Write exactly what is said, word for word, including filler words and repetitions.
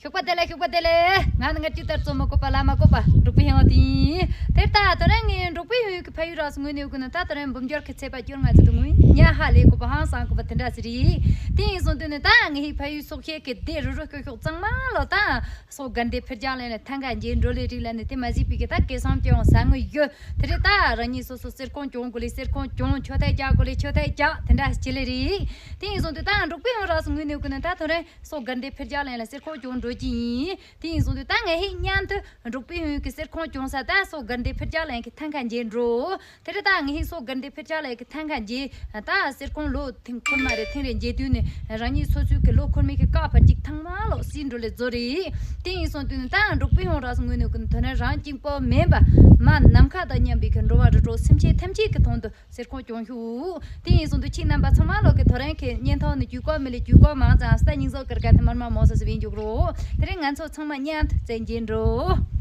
ཞོགས་པ་བདེ་ལེགས། ཞོགས་པ་བདེ་ལེགས། ང་ནི་ང་ཅི་ལྟར་རྩོམ་མ་བཀོད་པ་ལ་མ་བཀོད་པ་འབྲུག་པའི་ཡང་དེ་ཡིན། དེར་ད་དོ་རང་ངས་འབྲུག་པའི་ཡུལ་གྱི་ཕ་ཡུལ་རགས་སུ་ངུས་ནས་ཀུན་ནས་ད་དོ་རང་འབུམ་འགྱུར་གྱི་ཚེས་པ་བཅོ་ལྔ་ཚེ་དུ་ངུས་ཉ་ཧ་ལས་བཀོད་པ་ཧང་སང་བཀོད་པ་དེ་འདྲ་ཟེར་རེད། དེ་ཡིན་སོང་དུས་ནི་ད་ངས་ཧི་ཕ་ཡུལ་སོག་ཤེས་ཀྱི་སྡེ་རུ་རུ་སྐྱོ་ཤོག་གཙང་མ་ལོ་ད་སོག་དགའ་ལྡན་ཕེར་རྒྱག་ལེན་ལ་ཐང་ག་འཇལ་འགྲོ་ལས་རིགས་ལ་ནི་དེ་མ་གཟིགས་པའི་གི་ད་སྐལ་བཟང་སྐྱོང་ཟ་ངོ་ཡོད། དེ་རེད་ད་རང་ཉིད་སོ་སོ་གསེར་ཁོང་གྱོང་དགོས་ལས་གསེར་ཁོང་གྱོང་། ཆོ་ཐལ་རྒྱག་དགོས་ལས་ཆོ་ཐལ་རྒྱག་དེ་འདྲ་ཞིག་ལས་རེད། དེ་ཡིན་སོང་དུས་ད་འབྲུག་པའི་ཡང་རགས་སུ་ངུས་ནས་ཀུན་ནས་ད་དོ་རང་སོག་དགའ་ལྡན་ཕེར་རྒྱག་ལེན་ལ་གསེར་ཁོང་གྱོང་འགྲོ་གི་ཡིན། དེ་ཡིན་སོང་དུས་ད་ངས་ཧི་མཉམ་དུ་འབྲུག་པའི་ཡུལ་གྱི་གསེར་ཁོང་གྱོང་ས་ད་སོག་དགའ་ལྡན་ཕེར་རྒྱག་ལེན་གྱི་ཐང་ག་འཇལ་འགྲོ། དེ་རེད་ད་ངས་ཧི་སོག་དགའ་ལྡན་ཕེར་རྒྱག་ལེན་གྱི་ཐང་ག་འཇལ་ད་གསེར་ཁོང་ལོ་ཐེངས་འཁོར་མ་རེད་ཐེངས་རེ་འཇལ་དུས་ནས་རང་ཉིད་སོ་སོའི་གི་ལོ་འཁོར་མེད་ཀྱི་བཀའ་བར་གཅིག་ཐང་མ་ལོ་སྲིད་འགྲོ་ལས་བཟོ་རེད། དེ་ཡིན་སོང་དུས་ནས་ད་འབྲུག་པའི་ཡང་རགས་སུ་ངུས་ནས་ཀུན་དོ་ནས་རང་གཅིག་པོ་མིན་པ་མ་ནམ་མཁའ་དང་མཉམ་པའི་གི་འགྲོ་བ་རིགས་དྲུག་སེམས་ཅན་ཐམས་ཅད་ཀྱི་དོན་དུ་གསེར་ཁོང་གྱོང་ཤོག་དེ་ཡིན་སོང་དུ་ཁྱེད་རྣམ་པ་ཚང་མ་ལོག་གི་ཐོ་རེངས་ཁེ་བརྙན་ཐུང་ནི་བརྒྱུད་སྐོར་མི་ལས་བརྒྱུད་སྐོར་མང་ཙང་ས་སྙིང་ཟོག་གི་རྒན་དེ་མར་མ་མོ་ས་སི་བིན་འཇུག་རོགས། དེ་རིང་ང་ཚོ་ཚང་མ་མཉམ་དུ་བཙན་གྱིན་འགྲོ།